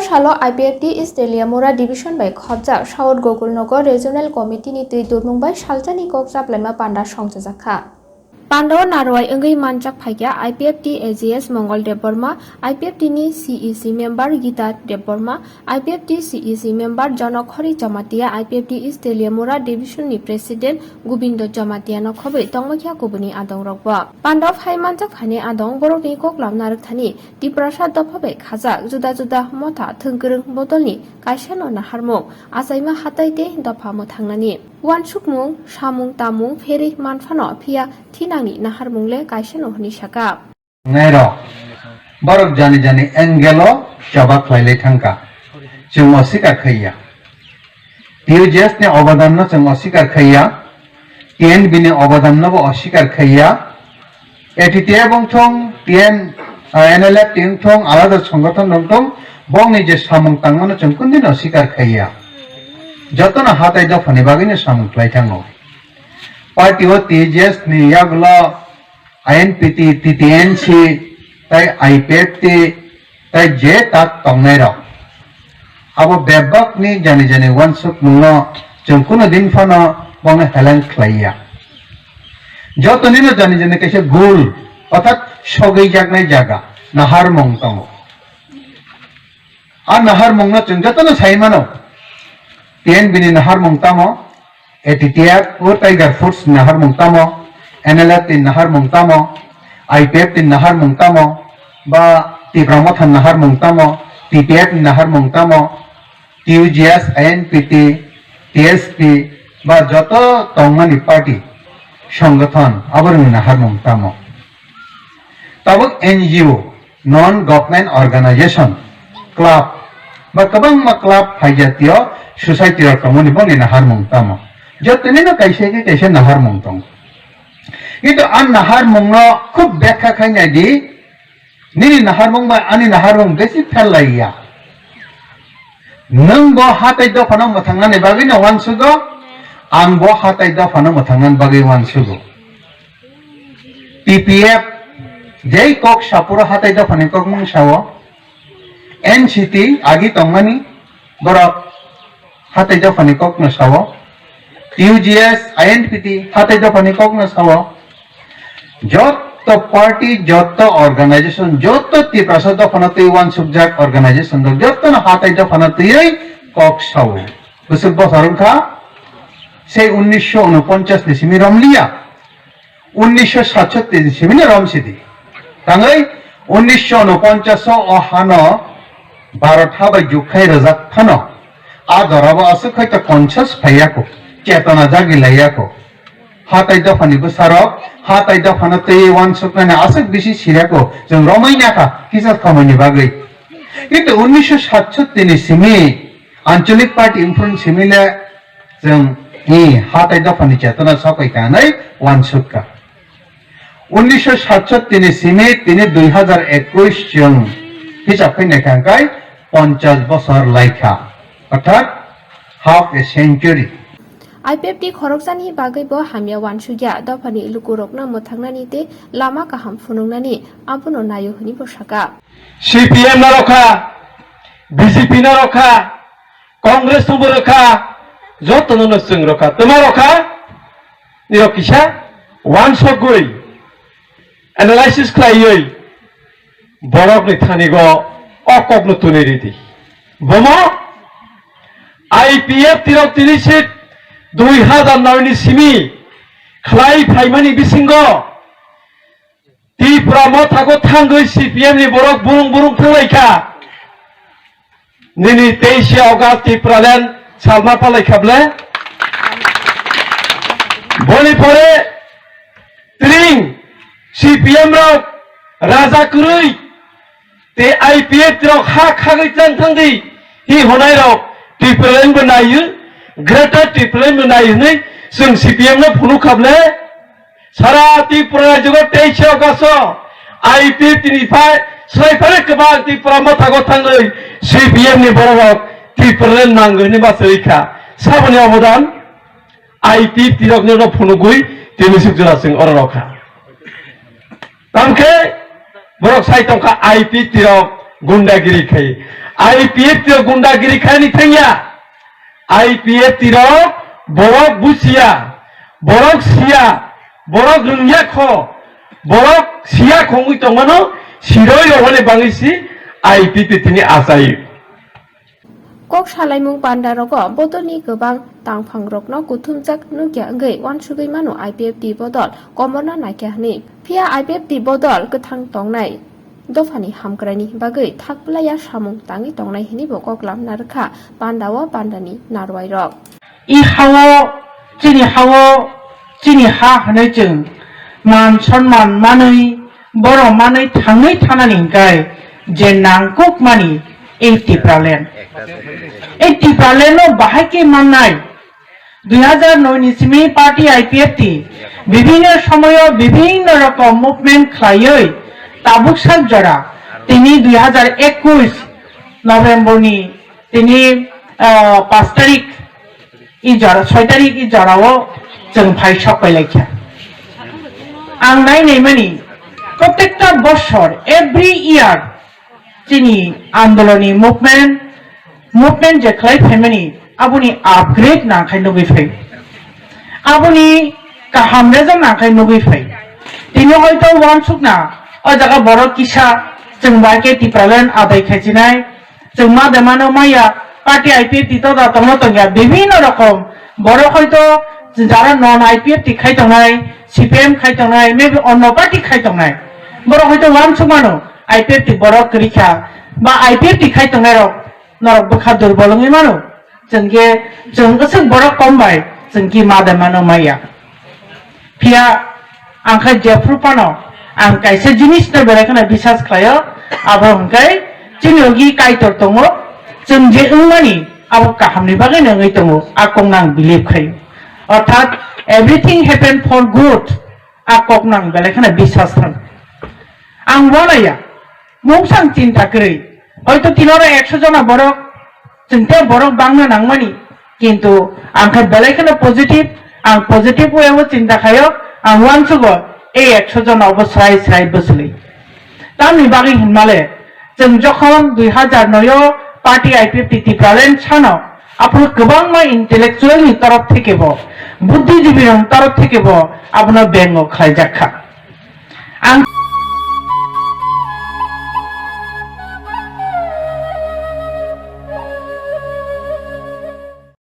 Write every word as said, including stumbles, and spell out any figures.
Salo I P F T East Teliamura Division bai khopjak South Gokulnagar Regional Committee ni twi durmung bai salsani kok chaplaima panda songchajak kha. Pandao narwai wngwi manchak phaikha I P F T A G S Mongol Debbarma, I P F T ni C E C member Gita Debbarma, I P F T C E C member Jonok Hori Jamatia, I P F T East Teliamura Division ni President Gobindo Jamatia no khobwi tongmakha kubuni adong rokbo. Pandao phai manchak phaini adong borokni koklam narwkthani Tiprasa dopha bai khajak juda juda motha thwngkwrwng bodolni kaisano naharmung, achaima hatai tei dopha mwthangnani. Uansukmung, samung tamung pherwi manphano, phiya thinangni naharmung le kaisano hwnwi saka. Nairok, borok jani jani angle-o choba khlailai thangkha. Chwng oswikar khaiya. T U G S ni obadanno chwng oswikar khaiya. T N B ni obadanno bo oswikar khaiya. A T T F wngthung, T N, ah, N L F T wngthung, alada songothon wngthung, bongni je samung tangmano chwng kundino sikar khaiya. Jotono hatai dophani bagwino samung khlai thango. Party o T J S ni yagulo I N P T, T T N C, tai I P F T, tai je tak tongnai rok. Abo bebak ni jani jani uansuk mungno chwng kuno din phano bongno heleng khlaiya. Joto nino jani jani kaisa goal, orthat sogwi jaknai jaga, naharmung tongo. A naharmungno chwng jotono sai mano. T N B ni naharmung tamo, A T T F, o Tiger Force ni naharmung tamo, N L F T ni naharmung tamo, I P F T ni naharmung tamo, ba Tipra Motha ni naharmung tamo, T P F ni naharmung tamo, T U G S, I N P T, T S P, ba joto tongmani party, songothon, aborokni naharmung tamo. Tabuk N G O, non government organization, club, ba kwbangma club phaijatio society rok tongmani boni naharmung tamo. Jotonino kaisa khe kaisa naharmung tongo. Kintu a naharmungno khub bekha khai nai di, nini naharmung bai ani naharmung besi phel lai ya. Nwng bo hatai dophano mwthangnani bagwino uansugo, ang bo hatai dophano mwthangnani bagwi uansugo. T P F jei kok sapuro hatai dophani kokmung sao, N C T agi tongmani borok hatai dophani kokno sao, T U G S, I N P T hatai dophani kokno sao, joto party, joto organization, joto Tiprasa dophano twi uansukjak organization rok jotono hatai dophano twiwi kok sao. Bwswk bosor wngkha, sei unnisho unoponchas ni simi romliya. Unnisho satsotti ni simi no romsidi. Tangwi unnisho unoponchas o hano Bharat ha bai jukkhai rwjak phano, a jorabo aswk hai to conscious phaiya kho, chetona jagi laiya kho. Hatai dophani bwsarok, hatai dophano twi uansuknani aswk bisi sirya kho, chwng romwi nakha kisa somoi ni bagwi. Kintu unnisho satsotti ni simi Anchalik Party wngphuru simi le chwng i hatai dophani chetona sopai ka hwnwi uansukha. Unnisho satsotti ni simi tini dui hazar ekush chwng hisab khai naikha hwnkhe ponchash bosor laikha, orthat half a century. I P F T khoroksani bagwi bo hamya uansukya, dophani lukurokno mwthangnani tei lama kaham phunuknani abono naio hwnwi bo saka. C P M no rokha, B J P no rokha, Congress no bo rokha, jotono no chwng rokha, twma rokha, nirok kisa uansukgwi analysis khlaiwi borokni thanigo o kokno tuni ridi. Bomo I P F T rok tini sit dui hazar noi ni simi khlai phaimani bisingo Tipra Motha go thangwi C P M ni borok burung burung thanglaikha. Nini teishe August Tipraland salma palaikha ble? Boni pore tring C P M rok raja kwrwi tei I P F T rok ha khagwi chang thangdi hi honai rok Tipraland bo naiyo, Greater Tipraland bo naiyo hwnwi chwng C P M no phunukha ble? Sara Tripura rajyo teishe August o I P F T ni phai swlai phai kwbang Tipra Motha go thangwi C P M ni borok rok Tipraland nangwi hwnwi ma swikha. Saboni obodan I P F T rok no phunugwi tini suk jora chwng oro rokha. Tamkhe borok sai tongkha I P F T rok gundagiri khai. I P F T o gundagiri khaini thangya. I P F T rok borok busiya, borok siya, borok rwngya kho, borok siya khongwi tongmano, siroi rok hwnwi bangwi si I P F T tini achai. Kok salaimung pandarogo bodolni kwbang tangphangrokno kuthumjak nukya wngwi uansugwi mano I P F T bodol komorna naikha hwnwi. Phiya I P F T bodol kwthang tongnai dophani hamkraini bagwi thakplaiya samung tangwi tongnai hwnwi bo koklam narwkha pandao pandani narwai rok. I hao, chini hao, chini ha hwnwi chwng man sonman manwi, borok manwi thangwi thanani hwnkhe je nangkukmani ei Tipraland. Ei Tipraland no bahai khe mannai. Dui hazar noi ni simi party I P F T bibhinno somoyo bibhinno rokom movement khlaiwi tabuk sak jora tini dui hazar ekush November ni tini, ah, panch tarik i jora, soi tarik i jorao chwng phai sok pai laikha. Ang nai nai mani, protekta bosor, every year, chini andoloni movement, movement je khlai phaimani, aboni upgrade nangkhai nugwi phai. Aboni kaham result nangkhai nugwi phai. Tini hoito uansukna, o jaga borok kisa chwng bai khe Tipraland adai khaichinai, chwng ma de mano maya, party I P F T to da tongno tongya, bibhinno rokom borok hoito jara non I P F T khai tongnai, C P M khai tongnai, maybe onno party khai tongnai. Borok hoito uansuk mano, I P F T borok kwrwi kha, ba I P F T khai tongnai rok norok bwkha durbol wngwi mano. Chwng khe, chwng kwchwng borok kom bai, chwng khe ma de mano maya. Phiya ang khe jephru phano ang kaisa jinis no belai kheno bisas khlaio, abo hwnkhe chini logi Kaitor tongo, chwng je wngmani abo kahamni bagwi no wngwi tongo, a kokno ang believe khaio. Orthat everything happen for good, a kokno ang belai kheno bisas khlaio. Ang uanaiya, mungsa ang chinta kwrwi. Hoito tinoro ekso jona borok, chwng tei borok bangna nangmani, kintu ang khe belai kheno positive, ang positive way o chinta khaio, ang uansugo ei ekso jona obo srai srai bwswlwi. Tamni bagwi hinmale, chwng jokhon dui hazar noi o party I P F T Tipraland sano, aphuru kwbangma intellectual ni torof theke bo, buddhijibi rok torof theke bo abono bengo khlaijak kha. Ang